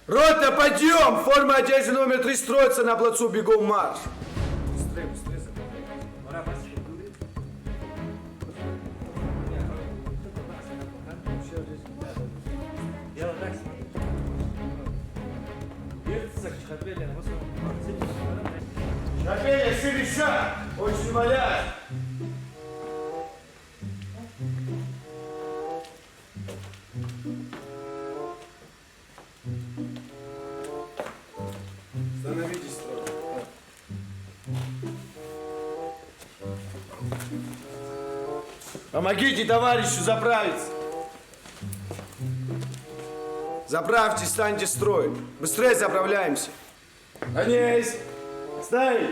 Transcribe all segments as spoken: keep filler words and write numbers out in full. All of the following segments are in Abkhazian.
Рота, подъем! Форма одежды номер три строится на плацу, бегом марш! Шапеля, шире шаг! Очень умоляю! Становитесь строй. Помогите товарищу заправиться. Заправьтесь, станьте в строй. Быстрее заправляемся. Равняйсь. Стоять.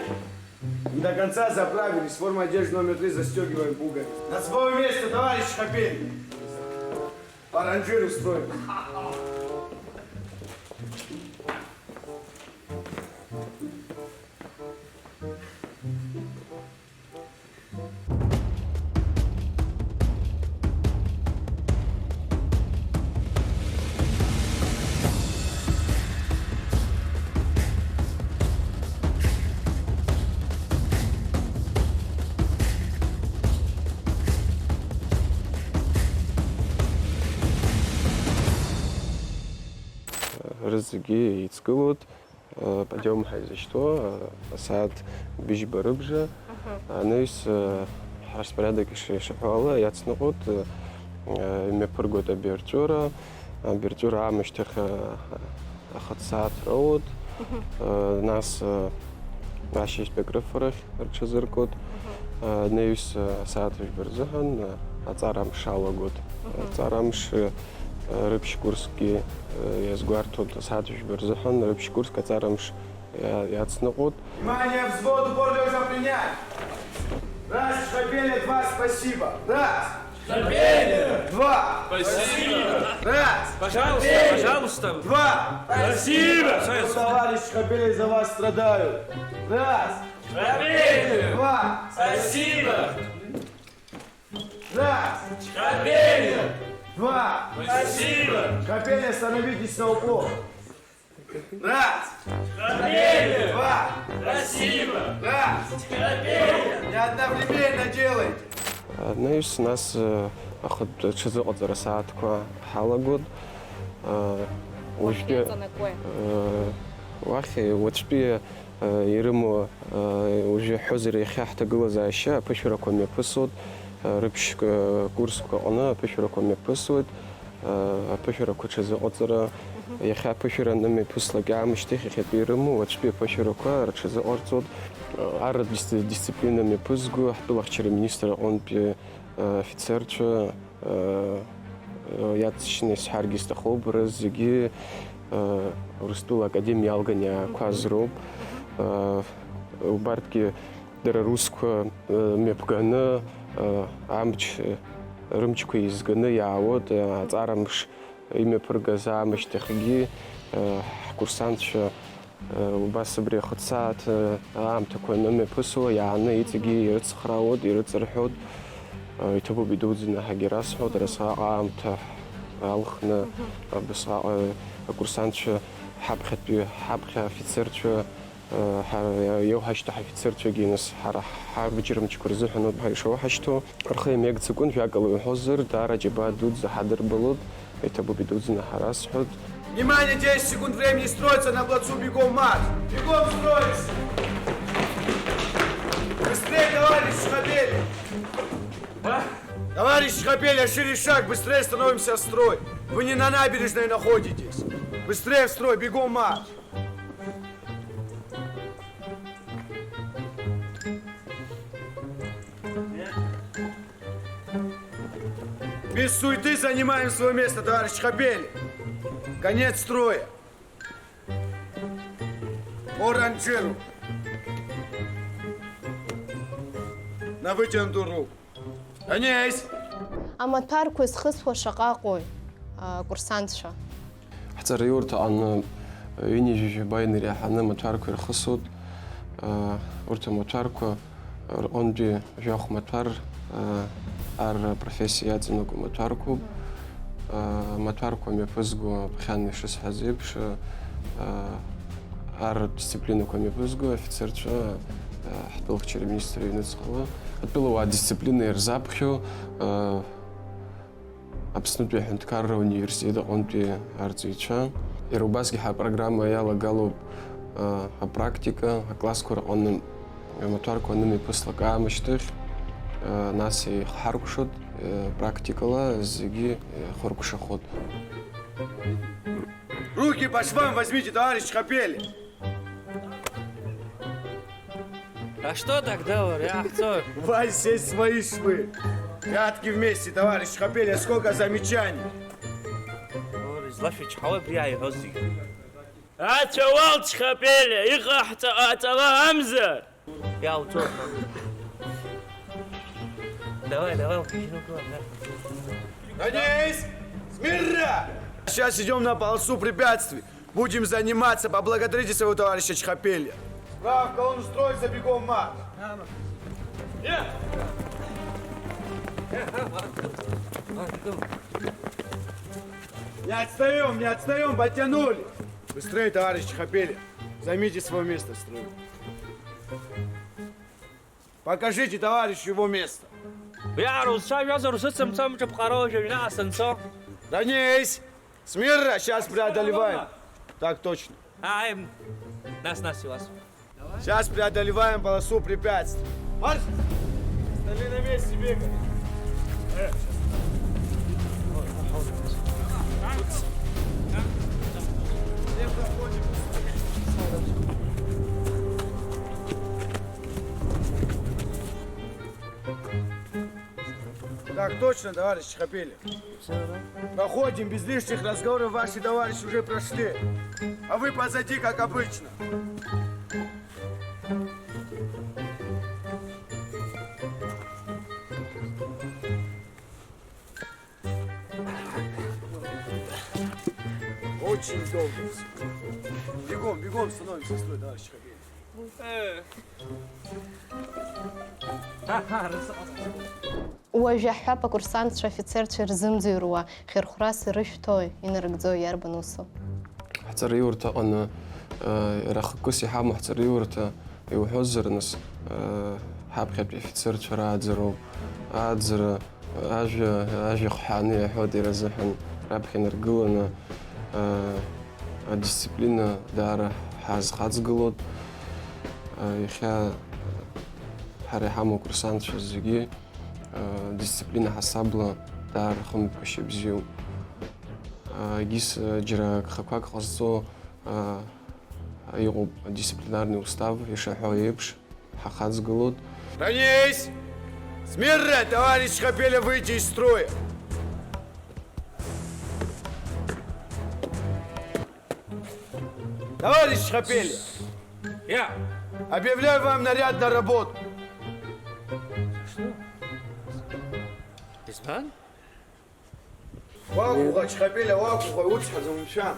Не до конца заправились. Форма одежды номер три застегиваем пуговицы. На свое место, товарищ Хапель. По ранжиру строим. Рызегьы еицгылоит. Э, подиум ҳәа изышьҭоу, э, асааҭ быжьба рыбжа, анаҩс, э, ҳраспориадок иши-, ишаҳәо ала, иацныҟәоит, э, э, имҩаԥыргоит аберҵәыра, аберҵәыра аамышьҭахь, э, ахыццааҭ роуеит, э, нас, э, ашьыжьтәи акрыфарахь рҽазыркуеит, э, анаҩс, э, асааҭ жәба рзыҳәан, э, аҵара амш алагоит. Аҵара амш, э, рыԥшь курскгьы, э, иазгәарҭоит, асааҭ жәба рзыҳәан рыԥшь курск аҵара амш иа-, иацныҟәоит. Внимание, взвод, упор лёжа принять! Раз, Шхапеля, два, спасибо! Раз! Шхапеля! Два! Спасибо! Раз! Пожалуйста, Шхапеля! Пожалуйста! Два! Спасибо! Ну, товарищ Шхапеля, за вас страдаю! Раз! Шхапеля! Два! Спасибо! Раз! Шхапеля! Два! Спасибо! Шхапеля, становитесь на упор! Раз! Шхапеля! Два! Спасибо! Раз! Шхапеля! Не одновременно делайте! Анаҩс нас, э, ахатә ҽазыҟаҵара сааҭқәа ҳалагоит. Э, уажәтәи, э, уахь, э, уаҵәтәи, э, ирымоу, э, уажәы иаҳҳәозар, иахьа ҳҭагылазаашьа аԥышәарақәа мҩаԥысуеит, э, рыԥшь, э, курсқәа аҟны аԥышәарақәа мҩаԥысуеит. Аԥышәарақәа ҽазыҟаҵара, иахьа аԥышәара анымҩаԥыслак аамышьҭахь иахьатәи ирымоу уаҵәтәи аԥышәарақәа рҽазыҟарҵоит. Арратә дисци-, дисциплина мҩаԥызго ҳтәылахьчара министр аҟынтәи афицерцәа, иаҵшьны исҳәаргьы сҭахуп, рызегьы Урыстәыла академиа иалган иаақәаз роуп. Убарҭгьы Дара русқәа, э, мҩаԥганы, э, амч, э, рымчқәа еизганы иаауеит, э, аҵара мш имҩаԥыргаз аамышьҭахьгьы, э, ҳкурсантцәа, э, убас абри ахыццааҭ, э, аамҭақәа анымҩаԥысуа, иааны иҵегьы ирыцхраауеит, ирыҵырҳәоит. Э, иҭабуп идуӡӡаны ҳагьрасҳәоит, ара сҟаҟа аамҭа алхны, абасҟаҟа акурсантцәа ҳаԥхьатәи, ҳаԥхьа афицерцәа, Ҳара иоуҳашьҭоу ҳафицерцәагьы, нас, ҳара ҳабџьар мчқәа рзыҳәан ауп ҳара ишоуҳашьҭоу. Рхы иамеигӡакәан, жәакала иҳәозар, даара џьабаа дуӡӡа ҳадырбалоит, иҭабуп идуӡӡаны ҳарасҳәоит. Внимание, десять секунд времени, строиться на плацу, бегом марш! Бегом строиться! Быстрее, товарищ Шхапель! Товарищ Шхапель, шире шаг, быстрее становимся в строй! Вы не на набережной находитесь! Быстрее в строй, бегом марш! Без суеты занимаем свое место, товарищ Хапель. Конец строя. По ранжиру. На вытянутую руку. Анеись! Амаҭәарқәа зхысуа шаҟа ыҟои, акурсантцәа? Ҳҵараиурҭа аҟны ҩынҩажәи жәаба инареиҳаны амаҭәарқәа ирхысуеит. Урҭ амаҭәарқәа рҟынтәи жәохә маҭәар ар профессиа иаҵанакуа маҭәарқәоуп. Амаҭәарқәа мҩаԥызго, ԥхьан ишысҳәаз еиԥш, ар дисциплинақәа мҩаԥызго афицерцәа ҳтәылахьчара аминистр иҩныҵҟала атәылауаа дисциплина ирзаԥхьо Аԥснытәи аҳәынҭқарра университет аҟынтәи арҵаҩцәа. Иара убасгьы ҳапрограмма иалагалоуп апрактика, аклассқәа рҟны амаҭәарқәа анымҩаԥыслак аамышьҭахь, нас еихҳаркәшоит, практикала зегьы еихыркәшахоит. Руки по швам возьмите, товарищ Хапели! А что тогда, вариант? У вас есть свои швы. Пятки вместе, товарищ Хапели, сколько замечаний? Излашәачҳауа абри ааиҳәозеи? Ацәа уалҵ, Хапели, иҟаҳҵа ҟаҵала амзар! Иауҵо. Давай, давай, уқәыжьны угылан, да. Ранись! Смирно! Сейчас идем на полосу препятствий. Будем заниматься. Поблагодарите своего товарища Чхапелия. Справка, он устроится, бегом марш. Не отстаем, не отстаем, подтянули. Быстрее, товарищ Чхапелия. Займите свое место в строю. Покажите товарищу его место. Иаарцәажәозар, усыцымцо амҿаԥҟароу жәаҩнаҟа санцо. Ранись! Смирно, сейчас преодолеваем. Так точно. Ааи, нас, нас, Иуас. Сейчас преодолеваем полосу препятствий. Марш! Остальные на месте бегают. Э, щас. Всем заходим. Так точно, товарищ Хапели. Проходим без лишних разговоров, ваши товарищи уже прошли. А вы позади, как обычно. Очень долго. Бегом, бегом становимся в строй, товарищ Хапели. Уажә иаҳҳәап, акурсантцәа афицерцәа ирзымӡырҩуа хьырхәрас ирышәҭои, инарыгӡои, иарбан усу? Ҳҵараиурҭа аҟны, э, иара хықәкыс иҳамоу ҳҵараиурҭа иуҳәозар, нас, э, ҳаԥхьатәи афицерцәа рааӡароуп. Ааӡара Ажәа, ажәа хҳәааны иаҳәоит иара азыҳәан, раԥхьа инаргыланы, а, адисциплина даара ҳазхаҵгылоит. А, иахьа ҳара иҳамоу акурсантцәа зегьы, а, дисциплина ҳасабла даара рхымҩаԥгашьа бзиоуп. А, егьыс, а, џьара гхақәак ҟазҵо, а, иҟоуп адисциплинарный устав ишаҳәо еиԥш. Ҳахаҵгылоит. Ранись! Смирно, товарищ Хапеля, выйти из строя! Товарищ Хапеля! Я! Объявляю вам наряд на работу! Что? Избан? Уақәыӷәӷәа, Чхапелиа, уақәыӷәӷәа, уцҳаӡом, умшәан.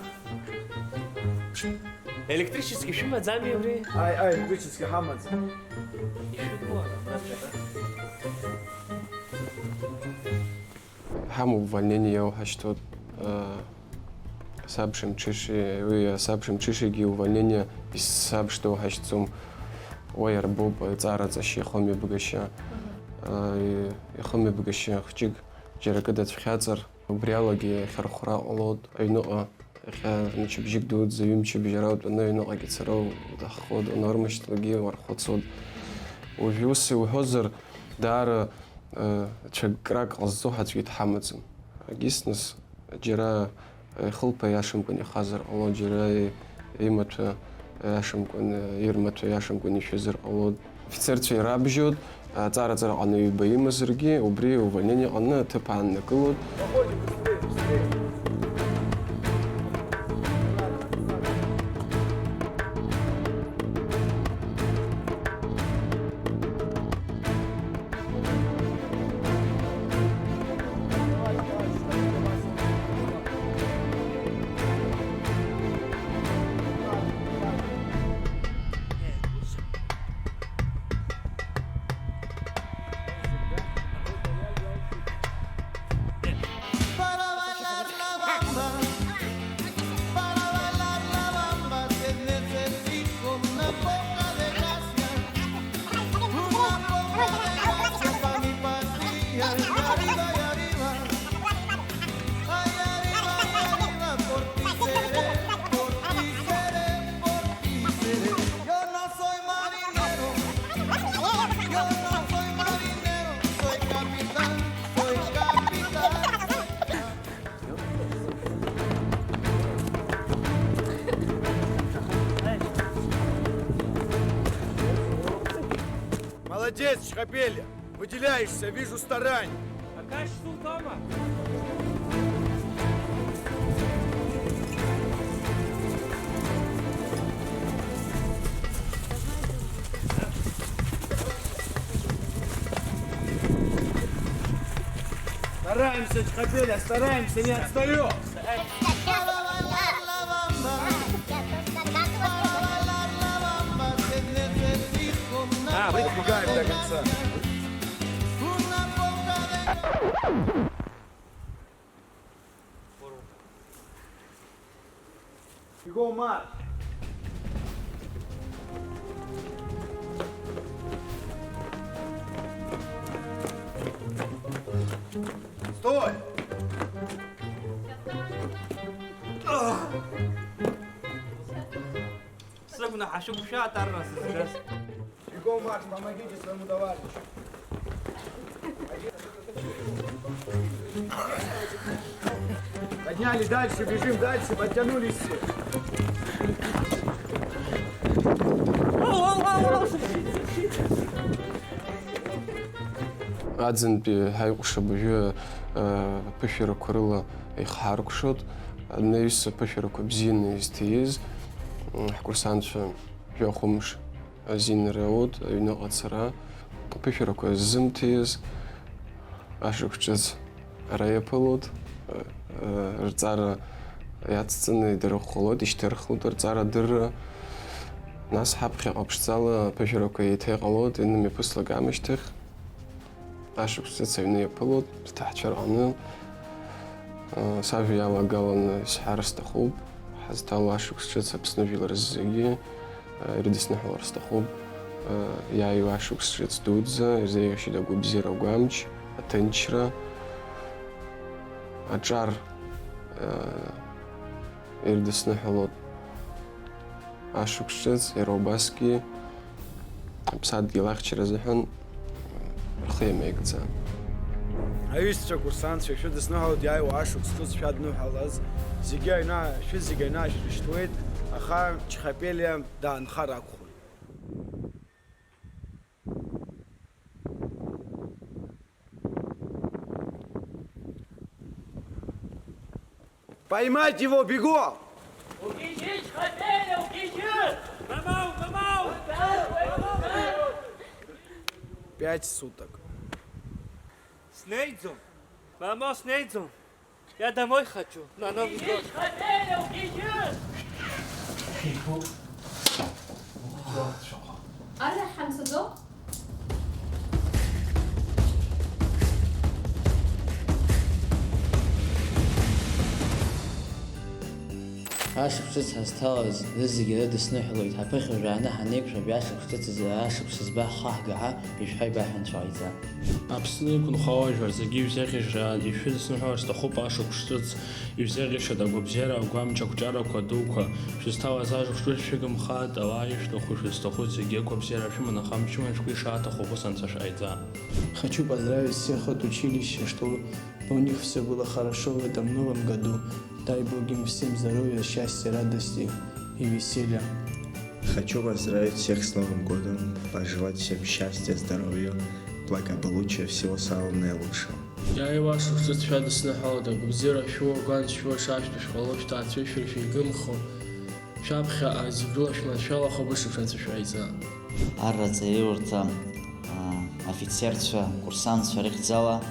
Електрический шәымаӡами абри? Аи, аи, електрический ҳамаӡам. Ишәыгәуа, абра. Ҳамоуп увольнение иауҳашьҭуеит, э, сабша мҽышеи, уи, э, сабша мҽышеигьы увольнение исабшдоу ҳашьҭӡом. Уа иарбоуп, э, ҵараҵашьа, ихымҩаԥгашьа, э, ихымҩаԥгашьа хәҷык. Џьара акы дацәхьаҵыр, убри алагьы иахьархәра ҟалоит аҩныҟа, иахьа мчыбжьык дуӡӡа, ҩымчыбжьа ара утәаны аҩныҟагьы цара уҭаххоит, унармышьҭуагьы уархәыцуеит. Уажә ус иуҳәозар, даара, э, цәыкрак ҟазҵо ҳаӡәгьы дҳамаӡам. Егьыс нас, џьара ихылԥа иашамкәан ихазар ҟалоит, џьара имаҭәа иашамкәан, ирмаҭәа иашамкәан ишәызар ҟалоит. Афицерцәа ирабжьоит, аҵараҵара аҟны ҩба имазаргьы, убри увольнение аҟны аҭыԥ ааннакылоит. Молодец, Чхапеля! Выделяешься, вижу старание. Акаш султама. Стараемся, Чхапеля, стараемся, не отстаём. А, вы добегаем до конца. Бегом марш! Стой! Сыгәнаҳа шәықәшәа атарра сызгаз. Бегом марш, помогите своему товарищу. Подняли, дальше бежим, дальше, подтянулись все. Аӡынтәи ҳаиҟәшаб уажәы, э, ԥышәарақәа рыла ихҳаркәшоит. Анаҩс аԥышәарақәа бзианы изҭиз, м, ҳкурсантцәа жәохәымш азинра аут, аҩныҟа ацара, аԥышәарақәа ззымҭиз ашықәс ҿыц ара иаԥылоит, э, э, рҵара иацҵаны идырӷәӷәалоит, ишьҭырхлоит рҵара адырра. Нас ҳаԥхьаҟа ԥшӡала аԥышәарақәа еиҭа иҟалоит, инымҩаԥыслак аамышьҭахь. Ашықәс ҿыц аҩны иаԥылоит, рҭаацәа рҟны, э, сажәа иалагаланы исҳәар сҭахуп, ҳазҭало ашықәс ҿыц Аԥсны жәлар зегьы, э, ирыдысныҳәалар сҭахуп, э, иааиуа ашықәс ҿыц дуӡӡа ирзеиӷьасшьоит агәабзиара, агәамч, аҭынчра, аҿар, э, ирыдысныҳәалоит. Ашықәс ҿыц иара убасгьы аԥсадгьыл ахьчара азыҳәан рхы иамеигӡан. Аҩызцәа, акурсантцәа, ишәыдысныҳәалоит иааиуа ашықәс ҿыц шәадныҳәалаз. Зегьы аҩна, шәызегь аҩны шәрышьҭуеит, аха Чхапелиа даанхар акәхоит. Поймать его, бегом! Угьежьы, Чхапелиа, угьежьы! Мамоу, мамоу! Пять суток. Снеиӡом! Мамоу, снеиӡом! Я домой хочу, на Новый год. Арахь ҳамцаӡо? Ашықәс ҿыц ҳазҭалаз зегьы ирыдысныҳәалоит, ҳаԥыхьа жәааны ҳанеиқәшәа, абри ашықәс ҿыц азы ашықәс зба ҳхаҳга ҳәа ишәҳәа ибаҳҳәон цәаҟәаҩӡа. Аԥсны иқәынхо ажәлар зегьы ишәзеиӷьасшьар, ишәыдысныҳәалар сҭахуп ашықәс ҿыц, ишәзеиӷьасшьоит агәабзиара, агәамч, ақәҿиарақәа дуқәа. Шәызҭалаз ашықәс ҿыц шәыгымхааит, ауаа ишәҭаху шәызҭаху зегьы агәабзиара шәыманы ахамчыман шәгәы ишааҭаху ус анцәа шәҟаиҵа. Хочу поздравить всех от училища, что у них всё было хорошо в этом новом году. Дай Бог им всем здоровья, счастья, радости и веселья. Хочу поздравить всех с Новым годом, пожелать всем счастья, здоровья, благополучия, всего самого наилучшего. Иааиуа ашықәс ҿыц шәадысныҳәалоит, агәабзиара шәуа, агәамч шәуа, шашәҭо шәҟало, шәҭаацәа шәыршәигымхо, шәаԥхьаҟа зегь рыла шәманшәалахо бышықәса анцәа шәҟаиҵа. Арра аҵараиурҭа, а, афицерцәа, курсантцәа рыхьӡала,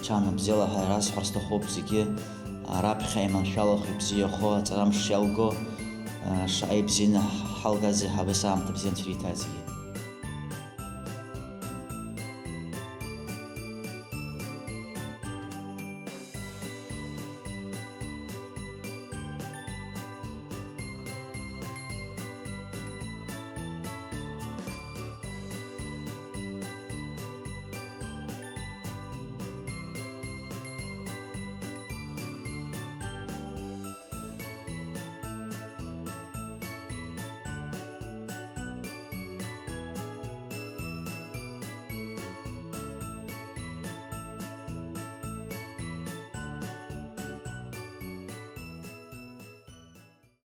ҽаанбзиала ҳәа расҳәар сҭахуп зегьы, а, раԥхьа иманшәалахо, ибзиахо, аҵарамш шиалго, а, шаҟа ибзианы ҳалгазеи ҳабас аамҭа бзиа анцәа иҭазгьы.